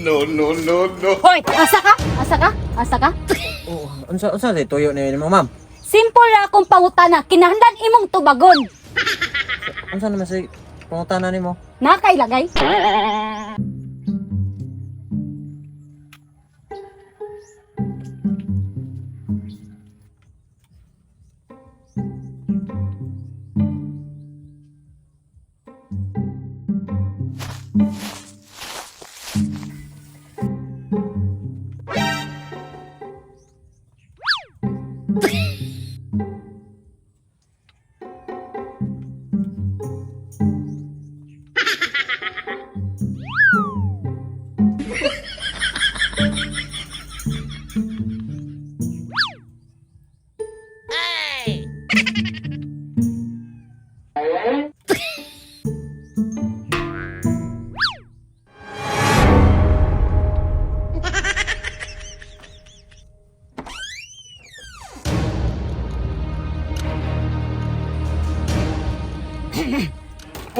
No, no, no, no. Hoy, asa ka? Asa ka? Asa ka? Oh, unsa unsa say tuyo ni mo, ma'am? Simple ra akong pangutana, kinahanglan imong tubagon. Unsa naman say pangutana nimo? Nakailagay?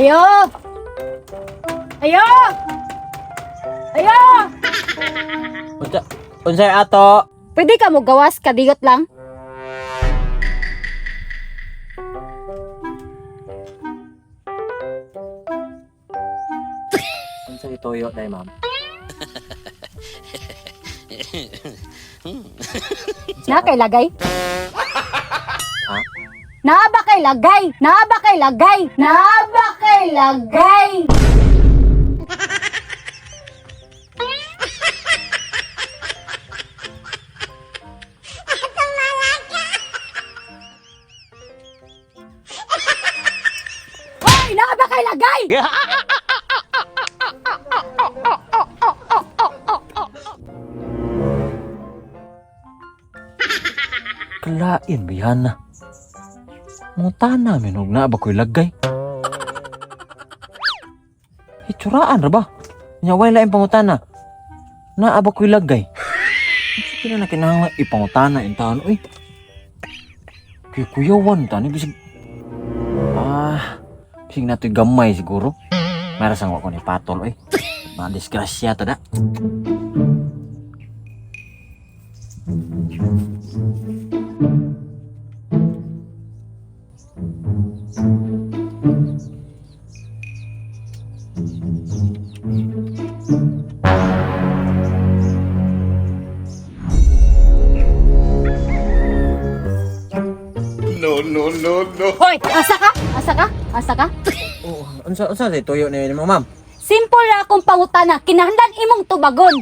Ayo! Ayo! Ayo! Unsa unsay ato? Pwede ka mo gawas kadigot lang? Unsa tuyo day, ma'am? Nakailagay? Ha? Naa ba kay lagay? Naa ba kay lagay? Naa ba kay lagay? Hoy, naa ba kay lagay? Kalain bihana. Mutana minog na ba ko'y lagay? Itsuraan ra ba? Nya way lain pangutana. Naa ba ko'y lagay? Sige na kinahanglan ipangutana in taon uy. Kay kuyawan tani bisag bisag nato'y gamay siguro. Marasang wa ko ni patol uy. Mga disgrasya ta da. No, no, no, no. Hoy, asa ka? Asa ka? Asa ka? Oh, unsa unsa say tuyo ni mo, ma'am? Simple ra akong pangutana, kinahanglan imong tubagon.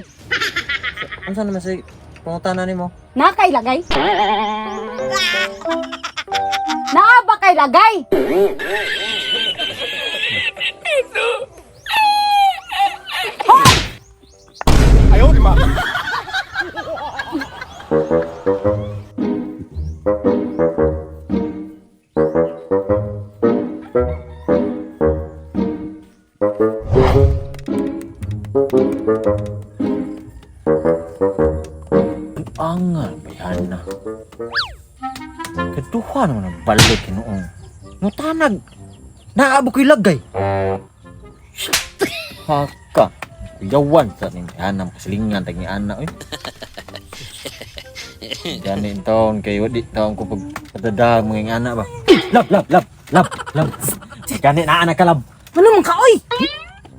Unsa naman say pangutana nimo? Nakailagay? Naa ba kay lagay? 哎呦我的妈！ Angal bayana. Kaduha naman ang balik noong. Mutanag. Naabo ko'y lagay. Haka. Yawan sa ning ana makasilingan tag ni ana oy. Gani taon kay wadi taon ko pag padadag mga ing ana ba. Lab lab lab lab lab. Gani na ana ka lab. Ano man ka oy?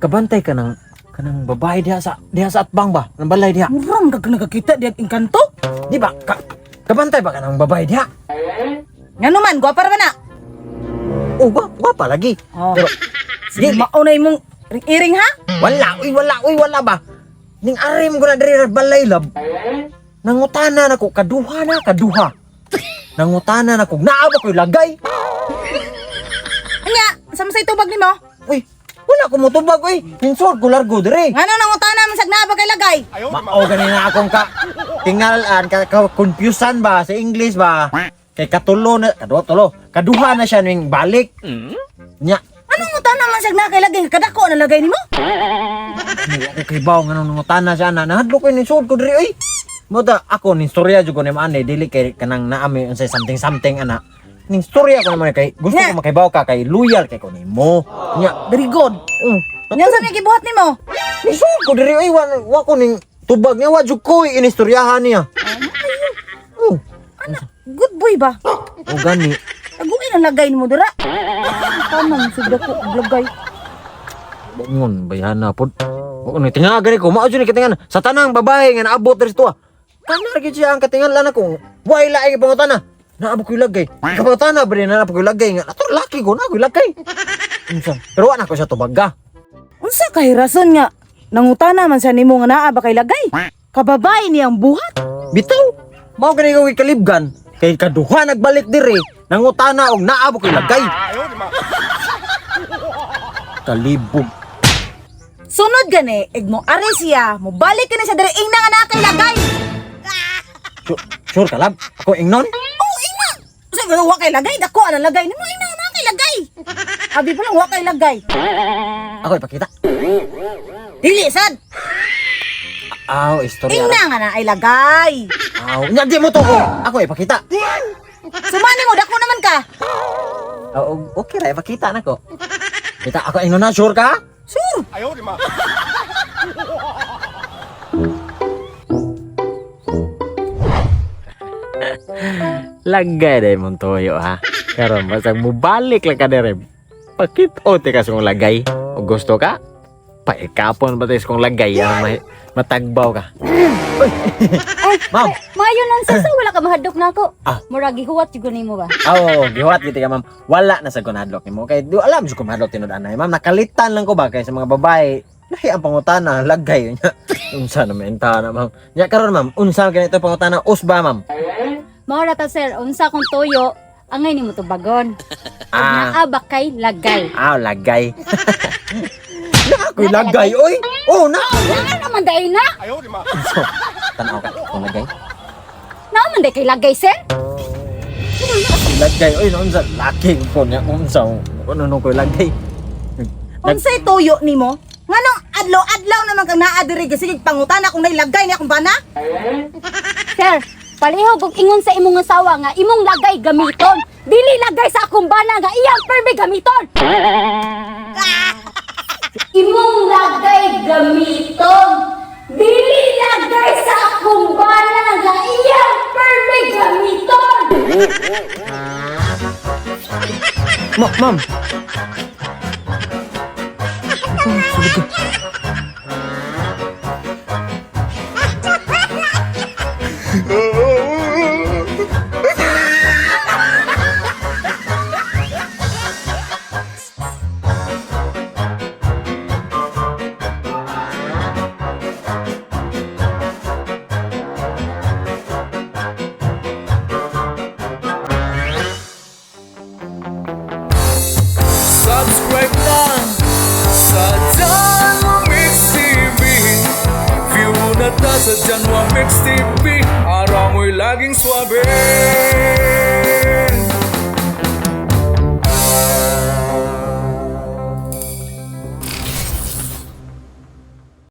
Kabantay ka ng kanang babae diha sa atbang ba? Nang balay diha. Murang kag nagakita diag engkanto. Di ba? Kabantay ba ka ng babae diha? Ngano man, gwapa ra ba na? Oh, gwapa lagi. Oh. Pero, Sige, mao na imong ring-iring ha? Wala, uy, wala, uy, wala ba? Ning arim ko na diri ra balay lab. Nangutana na ko, kaduha na, kaduha. Nangutana na ko, naa ba ko'y lagay? Anya, sa masay tubag nimo? Uy, wala ko motubag, uy. Ninsod ko largo diri. Ngano nangutana man sag naa ba kay lagay? 哎呦我的妈！ Mao gani na akong ka tingalan ka confusan ba sa English ba? Kay katulo na, kaduha tulo. Kaduha na siya ning balik. Nya, Ano ngutana man sag naa kay lagay? Kadako na lagay nimo? Ano ako kay baw nga nung nangutana siya na nahadlok ko ni ko diri oy. Mo ta ako ning storya jud ko ni maane dili kay kanang naami unsay something something ana. Ning storya ko naman kay gusto ko Nya. makaibaw ka kay loyal kay ko nimo. Nya, Very good. oh, Nya sa may gibuhat nimo? Nisod ko diri ay wa, wa ko ning tubag niya, wa jud ko inistoryahan niya. Oh, Good boy ba? o gani. Taguin ang lagay nimo dira. Tanan sugda ko og lagay. Bangon bayana pod. O ni tinga gani ko mao jud ni katingan sa tanang babae nga naabot diri sa tuwa. Kanar gyud siya ang katingan ko. Way laing pangutana. Naabot ko'y lagay. Kapangutana ba rin na naabot ko'y lagay nga. Ato laki ko na ko'y lagay. Unsa? Pero wa na ko siya tubaga. Unsa kay rason nga nangutana man sa nimo nga naa ba kay lagay? Kababay niyang buhat. Bitaw. Mao gani ko gikalibgan kay kaduha nagbalik diri nangutana og naabot ko'y lagay. Kalibog. Sunod gani, ig mo ari siya, mo balik kini sa diri ingna nga naa kay lagay. Sure, sure ka lab? Ako ingnon? Oh, ingna. Sa wa kay lagay, dako ang lagay nimo ingna nga naa kay lagay. Abi pa lang wa kay lagay. Ako ipakita. Dili sad. Aw, istorya. Ingna nga naa ay lagay. Aw, nya di mo to ko. Ako ipakita. Sumani mo dako naman ka. Aw, okay ra ipakita nako. Kita ako ingnon na sure ka? Sure. Lagay day mong toyo ha. Karon basag mubalik lang ka dire. Pakit-o ti ka sa kong lagay. O gusto ka? Paikapon ba tayo sa kong lagay ang may matagbaw ka. Ay, Ma'am. ay, maayo nun sir, so wala ka mahadlok na ako. Ah. Murag gihuwat jud nimo ba? Oo, gihuwat gid ka ma'am. Wala na sa kunadlok nimo. Kay di alam sa kumadlok tinud anay ma'am. Nakalitan lang ko ba kay sa mga babae. Lahi ang pangutana, lagay niya. Unsa na may intana ma'am. Nya karon ma'am, unsa ganito pangutana usba ma'am? Mao ra ta sir, unsa kong tuyo, angay nimo tubagon. Ug Ah. naa ba kay lagay? Ah, lagay. Na ako'y lagay, oy. Oh, na. Naa naman day na. So, tanaw ka kung lagay. Naa man day kay lagay sir. Lagay, oy, noon sa laki ko niya unsa ano nung ko'y lagay. Unsay tuyo nimo? Nganong adlaw-adlaw naman kang naa diri sige pangutana kung nailagay niya akong bana? Sir, palihog og ingon sa imong asawa nga imong lagay gamiton. Dili lagay sa akong bana nga iyang permi gamiton. Imong lagay gamiton. Dili lagay sa akong bana nga iyang permi gamiton. Ma, ma'am. Subscribe lang sa Janwa Mix TV. View na ta sa Janwa Mix TV. Araw mo'y laging swabe.